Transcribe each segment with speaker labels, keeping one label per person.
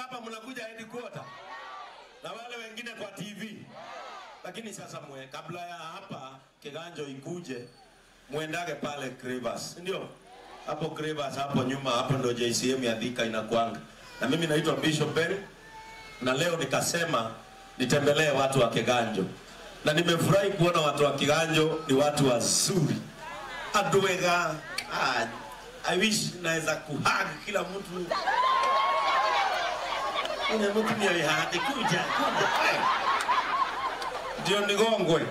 Speaker 1: Hapa mnakuja headquarter na wale wengine kwa TV. Lakini sasa kabla ya hapa Kiganjo ikuje, muendage pale Crevas, ndio? Hapo Crevas hapo nyuma, hapo ndio JCM ya Thika inakuanga. Na mimi naitwa Bishop Ben, na leo nikasema nitembelee watu wa Kiganjo. Na nimefurahi kuona watu wa Kiganjo ni watu wazuri. Aduega, I wish naweza kuhug kila mtu. Ina mtu ni hati kuja, kuja. Ndio nigongwe.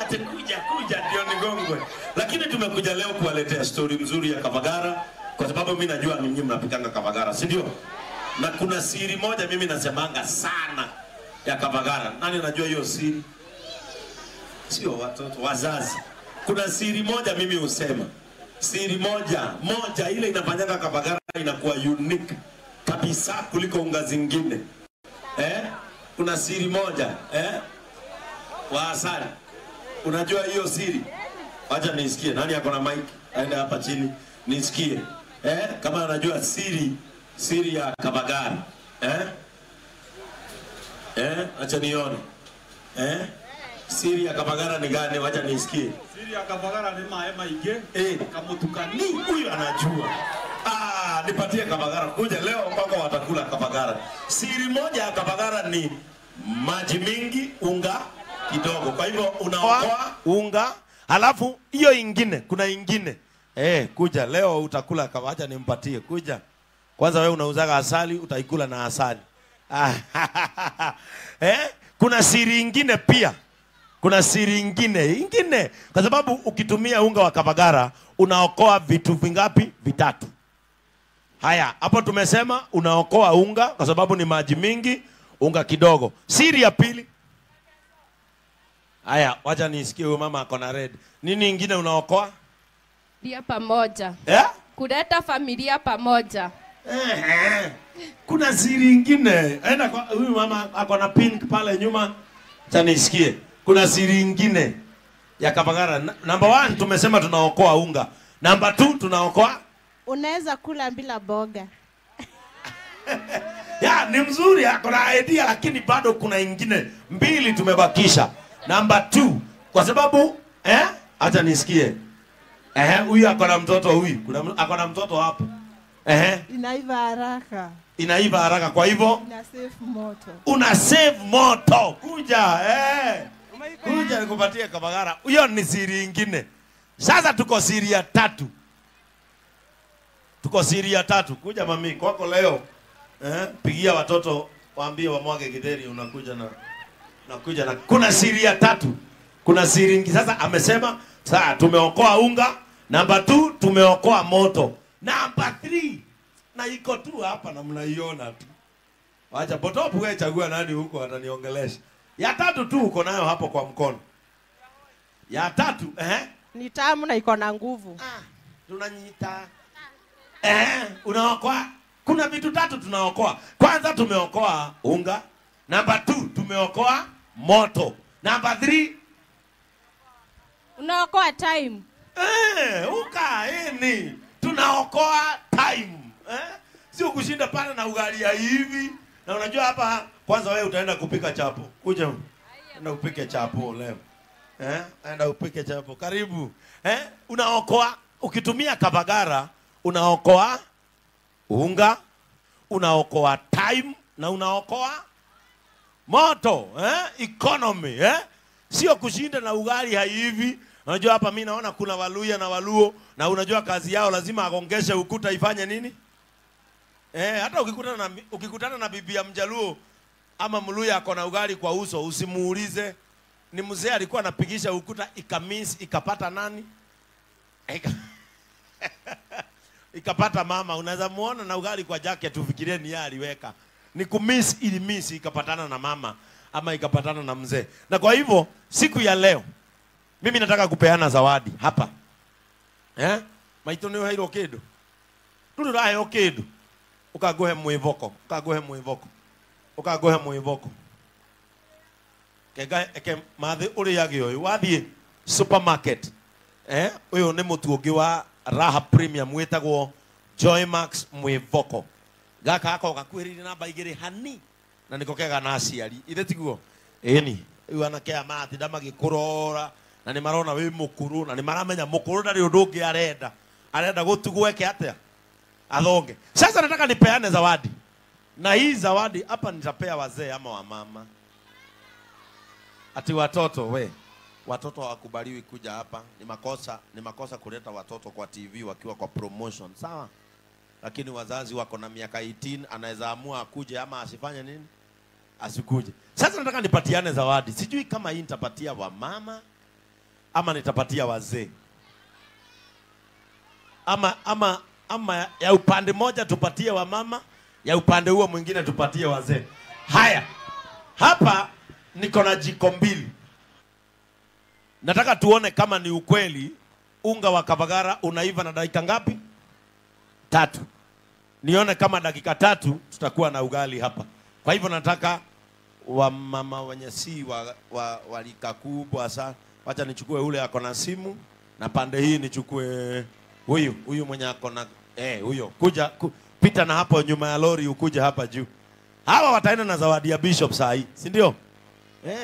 Speaker 1: Ati kuja, kuja ndio nigongwe. Lakini tumekuja leo kuwaletea story mzuri ya Kavagara, kwa sababu mimi najua ninyi mnapikanga Kavagara, si ndio? Na kuna siri moja mimi nasemanga sana ya Kavagara. Nani anajua hiyo siri? Sio watoto, wazazi. Kuna siri moja mimi husema. Siri moja ile inafanyanga Kavagara inakuwa unique kabisa kuliko unga zingine. Kuna siri moja, wa asali. Unajua hiyo siri? Acha nisikie. Nani ako na mic? Aende hapa chini nisikie. Kama anajua siri ya Kavagara. Acha nione. Siri ya Kavagara ni gani? Wacha nisikie.
Speaker 2: Siri ya Kavagara ni maema ige. Kamutukani.
Speaker 1: Huyu anajua. Nipatie Kavagara. Kuja leo mpaka watakula Kavagara. Siri moja ya Kavagara ni maji mingi, unga kidogo. Kwa hivyo unaokoa unga, halafu hiyo ingine, kuna ingine. Kuja leo utakula Kavagara, acha nimpatie. Kuja. Kwanza wewe unauzaga asali, utaikula na asali. Kuna siri ingine pia. Kuna siri ingine. Kwa sababu ukitumia unga wa Kavagara unaokoa vitu vingapi? Vitatu. Haya, hapo tumesema unaokoa unga kwa sababu ni maji mingi, unga kidogo. Siri ya pili. Haya, wacha nisikie huyo mama ako na red. Nini ingine unaokoa?
Speaker 3: Familia pamoja. Kuleta familia pamoja.
Speaker 1: Kuna siri ingine. Aenda kwa huyu mama ako na pink pale nyuma. Acha nisikie. Kuna siri ingine ya Kavagara. Number 1 tumesema tunaokoa unga. Number 2 tunaokoa,
Speaker 4: unaweza kula bila boga.
Speaker 1: Ya, ni mzuri, ako na idea, lakini bado kuna ingine mbili tumebakisha. Number 2 kwa sababu acha nisikie. Huyu ako na mtoto huyu. Kuna ako na mtoto hapo.
Speaker 4: Inaiva haraka.
Speaker 1: Inaiva haraka, kwa hivyo
Speaker 4: una save moto.
Speaker 1: Una save moto. Kuja, Kuja nikupatie Kavagara. Hiyo ni siri ingine. Sasa tuko siri ya tatu. Tuko siri ya tatu. Kuja mami, kwako leo. Pigia watoto waambie wamwage githeri, unakuja na nakuja na. Kuna siri ya tatu. Kuna siri nyingi. Sasa amesema sasa tumeokoa unga, namba 2 tumeokoa moto. Namba 3 na iko tu hapa na mnaiona tu. Wacha potopu wewe chagua nani huko ataniongelesha. Ya tatu tu uko nayo hapo kwa mkono. Ya tatu,
Speaker 4: Ni tamu na iko na nguvu.
Speaker 1: Tunanyita. Unaokoa. Kuna vitu tatu tunaokoa. Kwanza tumeokoa unga. Namba 2 tumeokoa moto. Namba 3
Speaker 4: unaokoa time.
Speaker 1: Uka ni tunaokoa time. Sio kushinda pale na ugali ya hivi. Na unajua hapa kwanza wewe utaenda kupika chapo. Kuja. Enda upike chapo leo. Enda upike chapo. Karibu. Unaokoa ukitumia Kavagara, unaokoa unga, unaokoa time na unaokoa moto, economy, Sio kushinda na ugali hivi. Unajua hapa mimi naona kuna Waluya na Waluo, na unajua kazi yao lazima agongeshe ukuta ifanye nini? Hata ukikutana na bibi ya Mjaluo ama Mluya ako na ugali kwa uso, usimuulize. Ni mzee alikuwa anapigisha ukuta ikamiss ikapata nani? Ikapata mama. Unaweza muona na ugali kwa jacket ufikirie ni yeye aliweka. Ni kumiss ili miss ikapatana na mama ama ikapatana na mzee. Na kwa hivyo siku ya leo mimi nataka kupeana zawadi hapa. Maito ni hairo kindu. Turu rayo kindu. Ukaguhe mwivoko, ukaguhe mwivoko. Ukaguhe mwivoko. Kega eke mathi uriage uyu wathie supermarket. Uyu ni mutu ungi wa Raha Premium witagwo Joymax Mwivoko. Gaka gako gakuhĩrĩirie namba 2 hani na niko kega na aciari. Ithe tiguo? Ĩni. Rĩu anake aya maratinda magĩkũrora na nĩ marona wĩ mũkũrũ na nĩ maramenya mũkũrũ ndarĩ ũndũ ũngĩ arenda. Arenda gũtugwo eke atĩa? Athonge. Sasa nataka nipeane zawadi. Na hii zawadi hapa nitapea wazee ama wamama. Ati watoto we. Watoto hawakubaliwi kuja hapa. Ni makosa kuleta watoto kwa TV wakiwa kwa promotion. Sawa? Lakini wazazi wako na miaka 18 anaweza amua akuje ama asifanye nini? Asikuje. Sasa nataka nipatiane zawadi. Sijui kama hii nitapatia wamama ama nitapatia wazee. Ama ya upande moja tupatie wamama, ya upande huo mwingine tupatie wazee. Haya. Hapa niko na jiko mbili. Nataka tuone kama ni ukweli unga wa Kavagara unaiva na dakika ngapi? 3. Nione kama dakika 3 tutakuwa na ugali hapa. Kwa hivyo nataka wamama wenye si wa lika kubwa sana. Wacha nichukue ule ako na simu na pande hii nichukue huyu mwenye ako na huyo. Kuja pita na hapo nyuma ya lori ukuje hapa juu. Hawa wataenda na zawadi ya bishop saa hii, si ndio?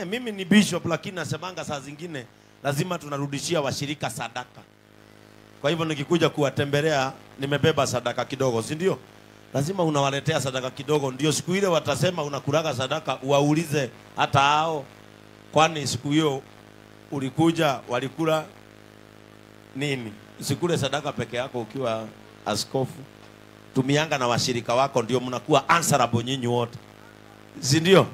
Speaker 1: Mimi ni bishop lakini nasemanga saa zingine lazima tunarudishia washirika sadaka. Kwa hivyo nikikuja kuwatembelea nimebeba sadaka kidogo, si ndio? Lazima unawaletea sadaka kidogo ndio siku ile watasema unakulaga sadaka, uwaulize hata hao, kwani siku hiyo ulikuja walikula nini? Usikule sadaka peke yako ukiwa askofu. Tumianga na washirika wako ndio mnakuwa answerable nyinyi wote. Si ndio?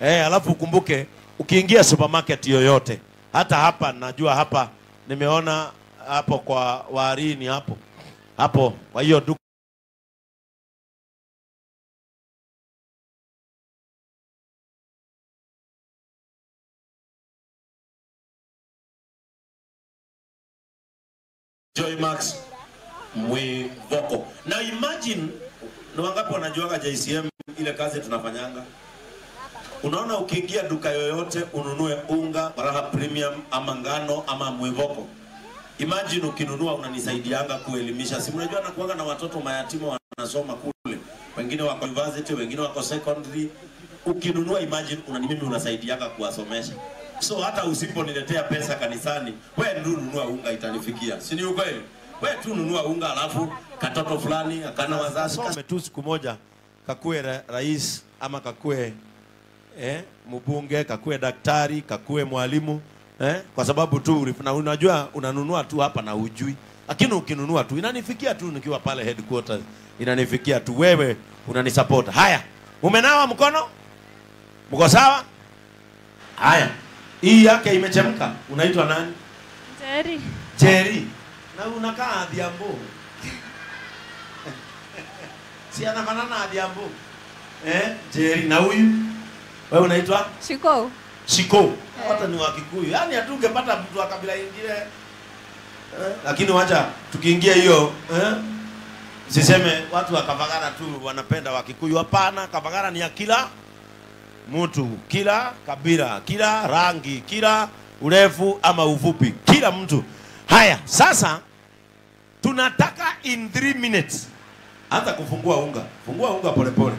Speaker 1: Alafu ukumbuke ukiingia supermarket yoyote, hata hapa najua hapa nimeona hapo kwa Warini hapo. Hapo kwa hiyo duka Joy Max Mwivoko. Now imagine ni wangapi wanajuaga JCM ile kazi tunafanyanga? Unaona ukiingia duka yoyote ununue unga Raha Premium ama ngano ama Mwivoko. Imagine ukinunua unanisaidianga kuelimisha. Si mnajua nakuanga na watoto mayatima wanasoma kule. Wengine wako university, wengine wako secondary. Ukinunua imagine mimi unasaidianga kuwasomesha. So hata usiponiletea pesa kanisani, wewe ndio nunua unga itanifikia. Si ni ukweli? Wewe tu nunua unga alafu katoto fulani akana wazazi. Some tu siku moja kakue rais ama kakue mbunge, kakue daktari, kakue mwalimu, kwa sababu tu unajua unanunua tu hapa na ujui. Lakini ukinunua tu inanifikia tu nikiwa pale headquarters, inanifikia tu, wewe unanisupport. Haya, umenawa mkono? Mko sawa? Haya. Hii yake imechemka. Unaitwa nani?
Speaker 3: Jerry.
Speaker 1: Jerry. Na unakaa Adhiambo. Si anafanana Adhiambo. Jerry. Na huyu? Wewe unaitwa?
Speaker 3: Shiko.
Speaker 1: Shiko. Hata ni wa Kikuyu. Yaani hatungepata mtu wa kabila nyingine. Lakini wacha tukiingia hiyo, siseme watu wa Kavagara tu wanapenda wa Kikuyu. Hapana, Kavagara ni ya kila mtu, kila kabila, kila rangi, kila urefu ama ufupi, kila mtu. Haya, sasa tunataka in 3 minutes. Anza kufungua unga. Fungua unga pole pole.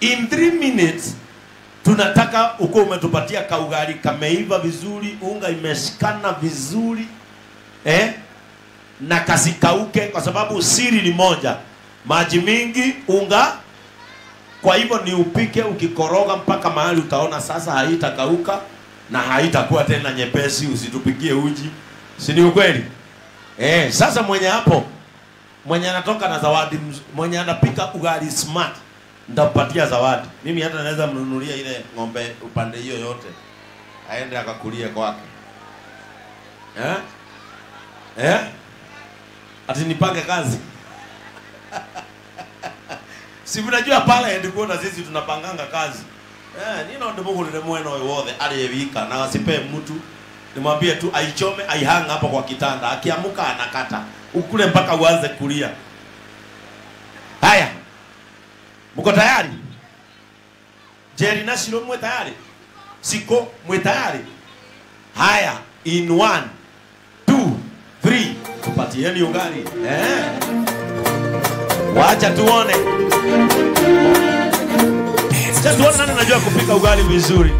Speaker 1: In 3 minutes tunataka uko umetupatia kaugali kameiva vizuri, unga imeshikana vizuri, na kasikauke, kwa sababu siri ni moja. Maji mingi, unga. Kwa hivyo ni upike ukikoroga mpaka mahali utaona sasa haitakauka na haitakuwa tena nyepesi, usitupikie uji. Si ni ukweli? Sasa mwenye hapo, mwenye anatoka na zawadi, mwenye anapika ugali smart, nitampatia zawadi. Mimi hata naweza mnunulia ile ng'ombe upande hiyo yote, aende akakulie kwake. Ati nipange kazi. Si mnajua pale headquarters sisi tunapanganga kazi. Nina ndimugurire mwena uyu wothe arĩwika na asipe mtu. Nimwambie tu aichome aihanga hapo kwa kitanda. Akiamuka anakata. Ukule mpaka uanze kulia. Haya. Mko tayari? Jerry na Shiro mwe tayari? Siko mwe tayari? Haya, in 1 2 3 tupatieni ugali. Wacha tuone. Wacha tuone nani anajua kupika ugali vizuri.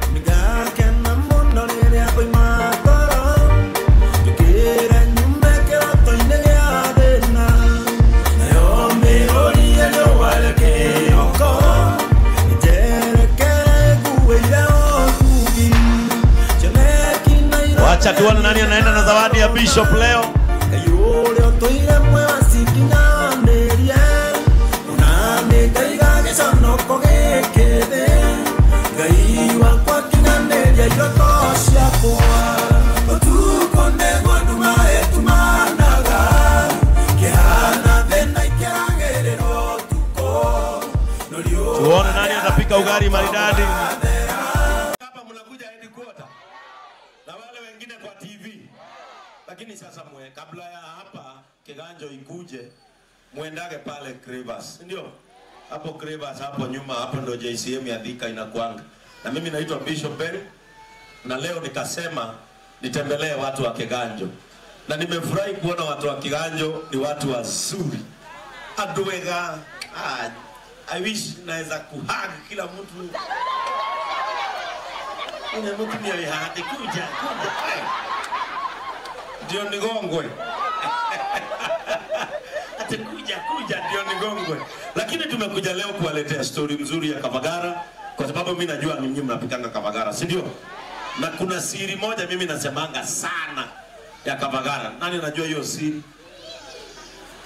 Speaker 1: Wacha tuone nani anaenda na zawadi ya Bishop leo. Tuone nani atapika ugali maridadi. Hapa mnakuja headquarter na wale wengine kwa TV. Lakini sasa kabla ya hapa Kiganjo ikuje, muendage pale Krivas, ndio? Hapo Krivas hapo nyuma, hapo ndo JCM ya Thika inakuanga. Na mimi naitwa Bishop Ben, na leo nikasema nitembelee watu wa Kiganjo. Na nimefurahi kuona watu wa Kiganjo ni watu wazuri. Aduega, I wish naweza kuhug kila mtu. Ina mtu ni hadi kuja, kuja. Ndio nigongwe. Ate kuja, kuja ndio nigongwe. Lakini tumekuja leo kuwaletea story mzuri ya Kavagara, kwa sababu mimi najua ninyi mnapikanga Kavagara, si ndio? Na kuna siri moja mimi nasemanga sana ya Kavagara. Nani anajua hiyo siri?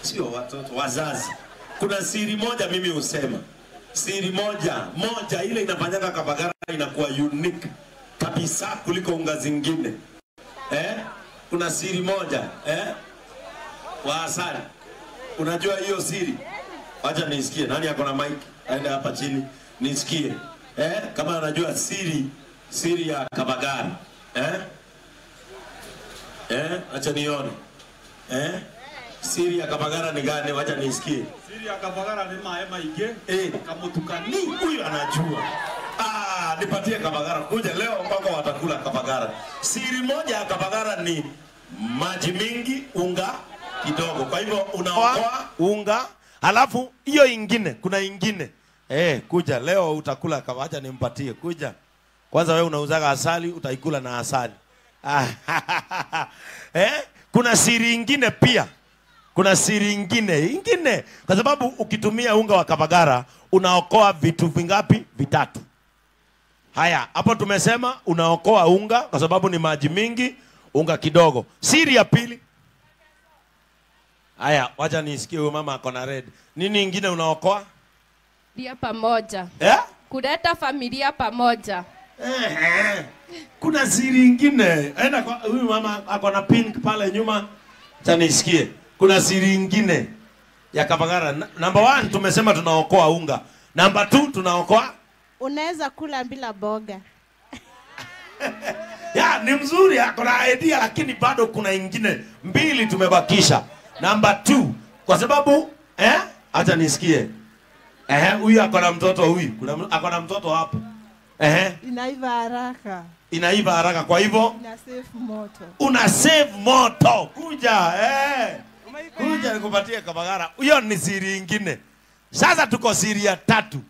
Speaker 1: Sio watoto, wazazi. Kuna siri moja mimi husema. Siri moja ile inafanyanga Kavagara inakuwa unique kabisa kuliko unga zingine. Kuna siri moja, wa asali. Unajua hiyo siri? Acha nisikie. Nani ako na mic? Aende hapa chini nisikie. Kama anajua siri ya Kavagara. Acha nione. Siri ya Kavagara ni gani? Acha nisikie.
Speaker 2: Siri ya Kavagara ni maema ige. Kamutukani.
Speaker 1: Huyu anajua. Nipatie Kavagara. Kuja leo mpaka watakula Kavagara. Siri moja ya Kavagara ni maji mingi, unga kidogo. Kwa hivyo unaokoa unga, halafu hiyo ingine, kuna ingine. Kuja leo utakula. Acha nimpatie. Kuja. Kwanza wewe unauzaga asali, utaikula na asali. Kuna siri ingine pia. Kuna siri ingine. Kwa sababu ukitumia unga wa Kavagara unaokoa vitu vingapi? Vitatu. Haya, hapo tumesema unaokoa unga kwa sababu ni maji mingi, unga kidogo. Siri ya pili. Haya, wacha nisikie huyo mama ako na red. Nini ingine unaokoa?
Speaker 3: Familia pamoja. Kuleta familia pamoja.
Speaker 1: Kuna siri ingine. Aenda kwa huyu mama ako na pink pale nyuma. Acha nisikie. Kuna siri ingine ya Kavagara. Number 1 tumesema tunaokoa unga. Number 2 tunaokoa.
Speaker 4: Unaweza kula bila boga.
Speaker 1: Ya, ni mzuri, ako na idea, lakini bado kuna ingine mbili tumebakisha. Number 2, kwa sababu acha nisikie. Huyu ako na mtoto huyu. Kuna ako na mtoto hapo.
Speaker 4: Inaiva haraka.
Speaker 1: Inaiva haraka, kwa hivyo
Speaker 4: una save moto.
Speaker 1: Una save moto. Kuja, Kuja nikupatie Kavagara. Hiyo ni siri ingine. Sasa tuko siri ya tatu.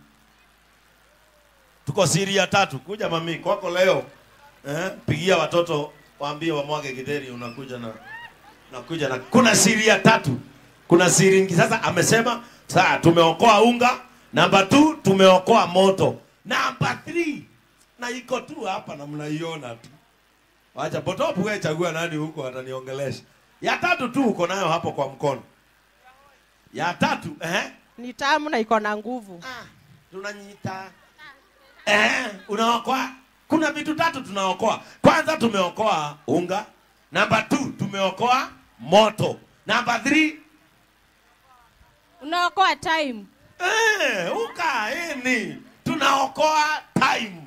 Speaker 1: Tuko siri ya tatu. Kuja mami, kwako leo. Pigia watoto waambie wamwage githeri, unakuja na kuna siri ya tatu. Kuna siri nyingi. Sasa amesema sasa tumeokoa unga, namba 2 tumeokoa moto. Namba 3 na iko tu hapa na mnaiona tu. Wacha potopu wewe chagua nani huko ataniongelesha. Ya tatu tu uko nayo hapo kwa mkono. Ya tatu,
Speaker 4: Ni tamu na iko na nguvu.
Speaker 1: Tunanyita. Unaokoa. Kuna vitu tatu tunaokoa. Kwanza tumeokoa unga. Namba 2 tumeokoa moto. Namba 3
Speaker 4: unaokoa time.
Speaker 1: Uka ni tunaokoa time.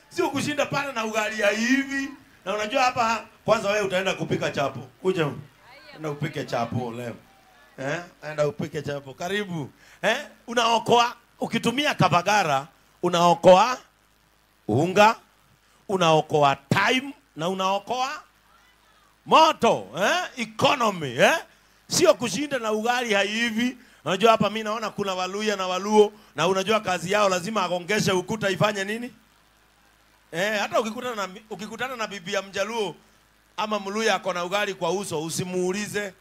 Speaker 1: Sio kushinda pale na ugali ya hivi. Na unajua hapa kwanza wewe utaenda kupika chapo. Kuja. Enda upike chapo leo. Enda upike chapo. Karibu. Unaokoa ukitumia Kavagara, unaokoa unga, unaokoa time na unaokoa moto, economy, Sio kushinda na ugali hivi Unajua hapa mimi naona kuna Waluya na Waluo, na unajua kazi yao lazima agongeshe ukuta ifanye nini? Hata ukikutana na bibi ya Mjaluo ama Mluya ako na ugali kwa uso, usimuulize.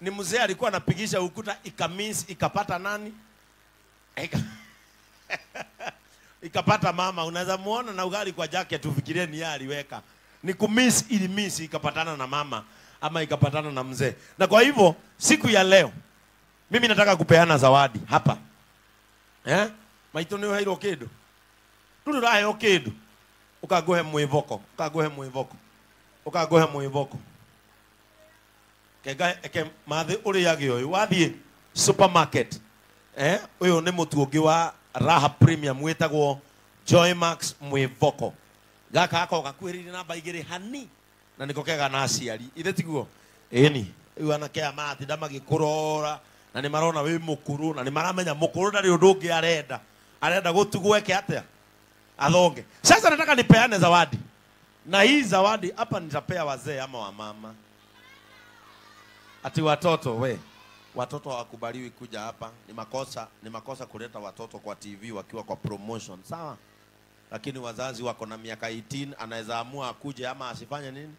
Speaker 1: Ni mzee alikuwa anapigisha ukuta ikamiss ikapata nani? Ikapata mama. Unaweza muona na ugali kwa jacket ufikirie ni yeye aliweka. Ni kumiss ili miss ikapatana na mama ama ikapatana na mzee. Na kwa hivyo siku ya leo mimi nataka kupeana zawadi hapa. Maito ni hairo kindu. Tuli rahe kindu. Ukagohe mwivoko, ukagohe mwivoko. Ukagohe mwivoko. Kega eke mathi uriage uyu wathie supermarket. Uyu ni mutu ungi wa Raha Premium witagwo Joymax Mwivoko. Gaka ako gakuhiririe namba 2 hani na niko kega na aciari. Ithe tiguo? Ĩni. Riu anake aya maratinda magĩkũrora na nĩ marona wĩ mũkũrũ na nĩ maramenya mũkũrũ ndarĩ ũndũ ũngĩ arenda. Arenda gũtugwo eke atĩa? Athonge. Sasa nataka nipeane zawadi. Na hii zawadi hapa nitapea wazee ama wamama. Ati watoto we. Watoto hawakubaliwi kuja hapa. Ni makosa kuleta watoto kwa TV wakiwa kwa promotion. Sawa? Lakini wazazi wako na miaka 18 anaweza amua akuje ama asifanye nini?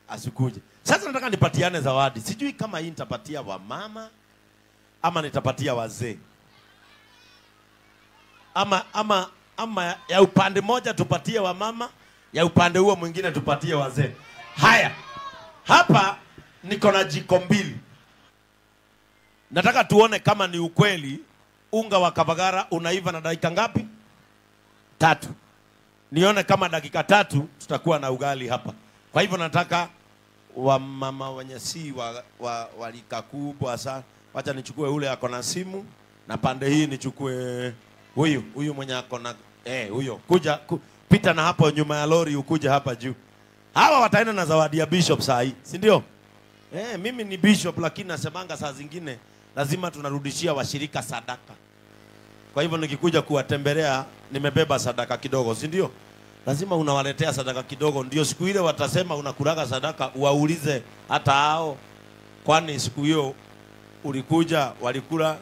Speaker 1: Asikuje. Sasa nataka nipatiane zawadi. Sijui kama hii nitapatia wamama ama nitapatia wazee. Ama ya upande moja tupatie wamama, ya upande huo mwingine tupatie wazee. Haya. Hapa niko na jiko mbili. Nataka tuone kama ni ukweli unga wa Kavagara unaiva na dakika ngapi? 3. Nione kama dakika 3 tutakuwa na ugali hapa. Kwa hivyo nataka wamama wenye si wa lika kubwa sana. Wacha nichukue ule ako na simu na pande hii nichukue huyu mwenye ako na huyo. Kuja pita na hapo nyuma ya lori ukuje hapa juu. Hawa wataenda na zawadi ya bishop saa hii, si ndio? Mimi ni bishop lakini nasemanga saa zingine lazima tunarudishia washirika sadaka. Kwa hivyo nikikuja kuwatembelea nimebeba sadaka kidogo, si ndio? Lazima unawaletea sadaka kidogo ndio siku ile watasema unakulaga sadaka, waulize hata hao, kwani siku hiyo ulikuja walikula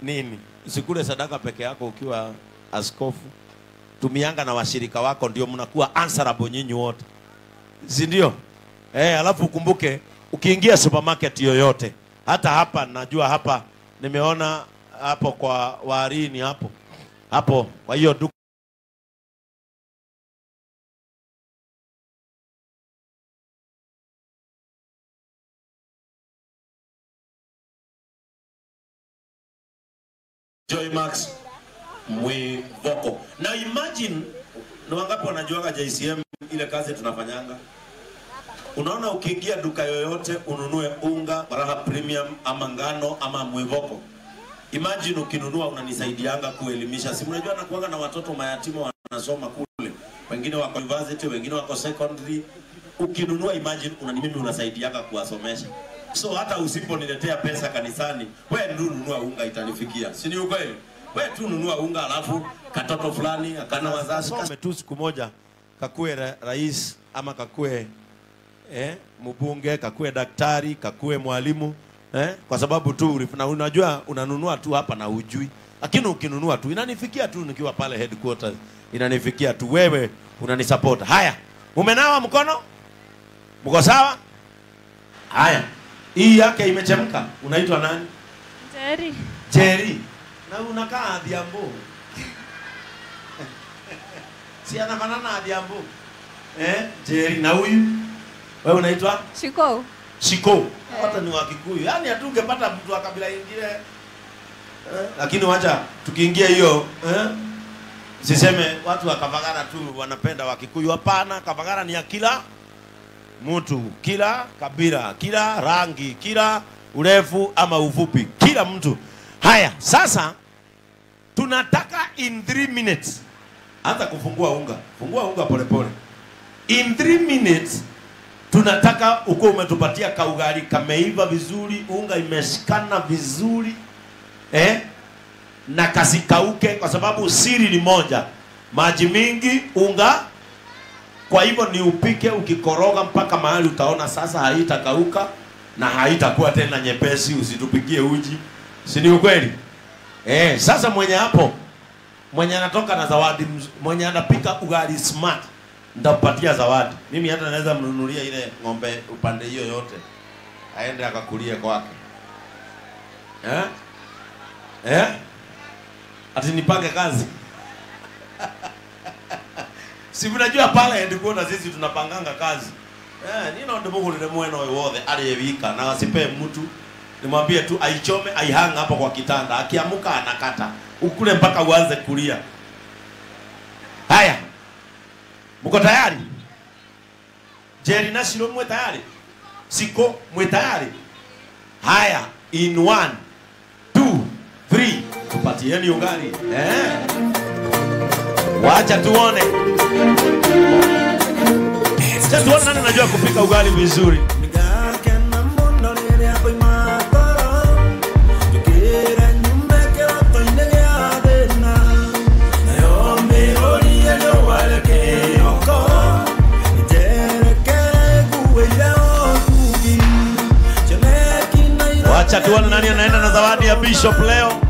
Speaker 1: nini? Usikule sadaka peke yako ukiwa askofu. Tumianga na washirika wako ndio mnakuwa answerable nyinyi wote. Si ndio? Alafu ukumbuke ukiingia supermarket yoyote, hata hapa najua hapa nimeona hapo kwa Warini hapo. Hapo kwa hiyo duka Joymax Mwivoko. Now imagine ni wangapi wanajuaga JCM ile kazi tunafanyanga? Unaona ukiingia duka yoyote ununue unga Raha Premium ama ngano ama Mwivoko. Imagine ukinunua unanisaidianga kuelimisha. Si mnajua nakuanga na watoto mayatima wanasoma kule. Wengine wako university, wengine wako secondary. Ukinunua imagine mimi unasaidianga kuwasomesha. So hata usiponiletea pesa kanisani, wewe nunua unga itanifikia. Si ni ukweli? Wewe tu nunua unga alafu katoto fulani akana wazazi. Some tu siku moja kakue rais ama kakue mbunge, kakue daktari, kakue mwalimu, kwa sababu tu na unajua unanunua tu hapa na hujui. Lakini ukinunua tu inanifikia tu nikiwa pale headquarters, inanifikia tu, wewe unanisupport. Haya, umenawa mkono? Mko sawa? Haya. Hii yake imechemka. Unaitwa nani?
Speaker 3: Jerry.
Speaker 1: Jerry. Na unakaa Adhiambo. Si anafanana Adhiambo. Jerry. Na huyu? Wewe unaitwa?
Speaker 3: Shiko.
Speaker 1: Shiko. Hata ni wa Kikuyu. Yaani hatungepata mtu wa kabila nyingine. Lakini wacha tukiingia hiyo, siseme watu wa Kavagara tu wanapenda wa Kikuyu. Hapana, Kavagara ni ya kila mtu, kila kabila, kila rangi, kila urefu ama ufupi, kila mtu. Haya, sasa tunataka in 3 minutes. Anza kufungua unga. Fungua unga pole pole. In 3 minutes tunataka uko umetupatia kaugali kameiva vizuri, unga imeshikana vizuri, na kasikauke, kwa sababu siri ni moja. Maji mingi, unga. Kwa hivyo ni upike ukikoroga mpaka mahali utaona sasa haitakauka na haitakuwa tena nyepesi, usitupikie uji. Si ni ukweli? Sasa mwenye hapo, mwenye anatoka na zawadi, mwenye anapika ugali smart, nitampatia zawadi. Mimi hata naweza mnunulia ile ng'ombe upande hiyo yote, aende akakulie kwake. Ati nipange kazi. Si mnajua pale headquarters sisi tunapanganga kazi. Nino ndimugurire mwena uyu wothe arewika na asipe mtu. Nimwambie tu aichome aihanga hapo kwa kitanda. Akiamuka anakata. Ukule mpaka uanze kulia. Haya. Mko tayari? Jerry na Shiro mwe tayari? Siko mwe tayari? Haya, in 1 2 3 tupatieni ugali. Wacha tuone. Wacha tuone nani anajua kupika ugali vizuri. Wacha tuone nani anaenda na zawadi ya Bishop leo.